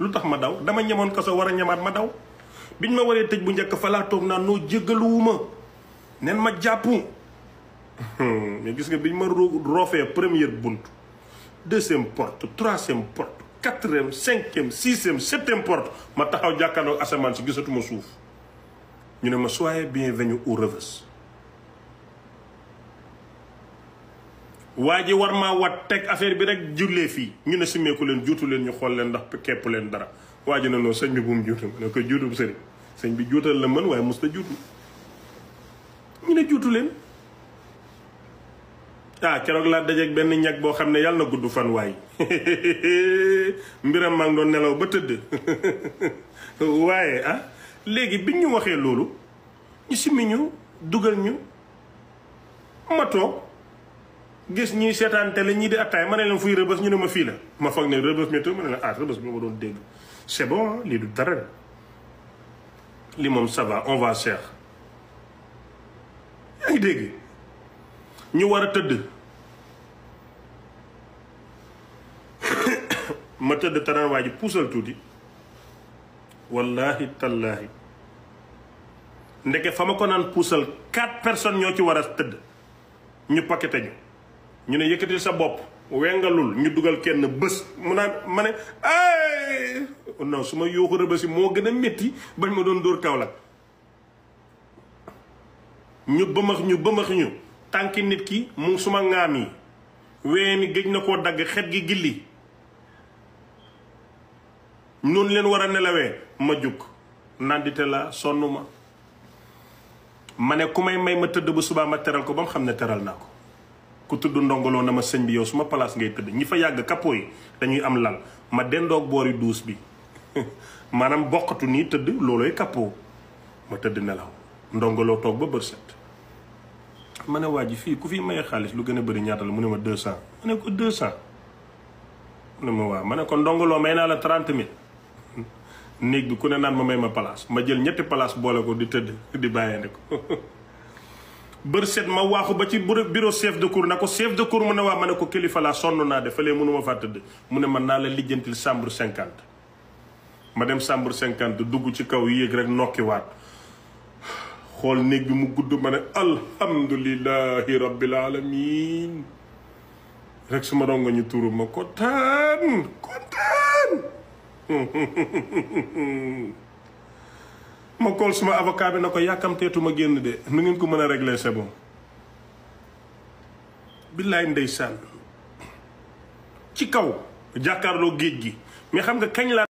lu tax ma daw dama ñemoon kaso war a ñamaat ma daw biñ ma waree tëj bu njëkk fa laa toog naan noo jéggaluwuma nen ma jàpp mais gis nga biñ ma roofee première bunt deuxième porte troisième porte quatrième cinquième sixième septième porte ma taxaw jàkkaarloo asamaan si gisatuma suuf ñu ne ma soyez bienvenu au Rebeuss waa ji war maa wat teg affaire bi rek jullee fii ñu ne simmeeku leen juutu leen ñu xool leen ndax kepp leen dara waa ji ne noonu sëñ bi bu mu juutu ma ne ko juutu sëriñ sëñ bi juutal la mën waaye mos ta juutu ñu ne juutu leen keroog laa dajeeg benn ñag boo xam ne yàlla na gudd fan waay mbiram maa ngi doon nelaw ba tëdd waaye léegi biñ ñu waxee loolu ñu simmi ñu dugal ñu ma toog gis ñuy seetaan télé ñii di attaay ma ne leen fuy Rebeuss ñu ne ma fii la ma foog ne Rebeuss météo ma ne la Rebeuss bi ma doon dégg c'est bon lii du dara li moom ça va on va cher yaa ngi dégg ñu war a tëdd ma tëdd tanaan waa ji puusal tuuti wallahi tallahi ndeke fa ma ko naan puusal 4 personnes ñoo ci war a tëdd ñu paqueté ñu ne yëkkatil sa bopp wengalul ñu dugal kenn bés mu naan ma ne ay non su ma yuuxu Rebeuss moo gën a métti bañ ma doon dóor Kaolack ñu bëmax ñu tànki nit ki mu suma ŋaam yi weeni géej na koo dagg xet gi gilli noonu leen war a nelawee ma jug nandite la sonn ma ne ku may ma tëdd bu subaa ma teral ko ba mu xam ne teral naa ko ku tudd ndongoloo na ma sëñ bi yow suma place ngay tëdd ñi fa yàgg kappo yi dañuy am lal ma dendoog boori duus bi maanaam bokkatu nii tëdd loolooy kappo ma tëdd nelaw ndongoloo toog ba bër set ma ne waa ji fii ku fi maye xaalis lu gën a bëri ñaata la mu ne ma 200 ma ne ko 200 mu ne ma waaw ma ne ko ndongoloo may naa la 30 000 néeg bi ku ne naan ma may ma place ma jël ñetti place boole ko di tëdd di bàyyee ko bër set ma waaxu ba ci bureau chef de cour na ko chef de cour mu ne waa ma ne ko kilifa laa sonn naa de fële mënuma faa tëdd mu ne man naa la lijjantil chambre 50 ma dem chambre 50 dugg ci kaw yéeg rek nokkiwaat xool néeg bi mu gudd ma ne alhamdulillahi rabbil alamin rek su ma doon nga ñu tuuru ma kontaan ma kool suma avocat bi na ko yàkkamteetuma génn de nu ngeen ko mën a régler c'est bon billaay ndeysaan ci kaw jàkkaarloo géej gi mais xam nga kañ laa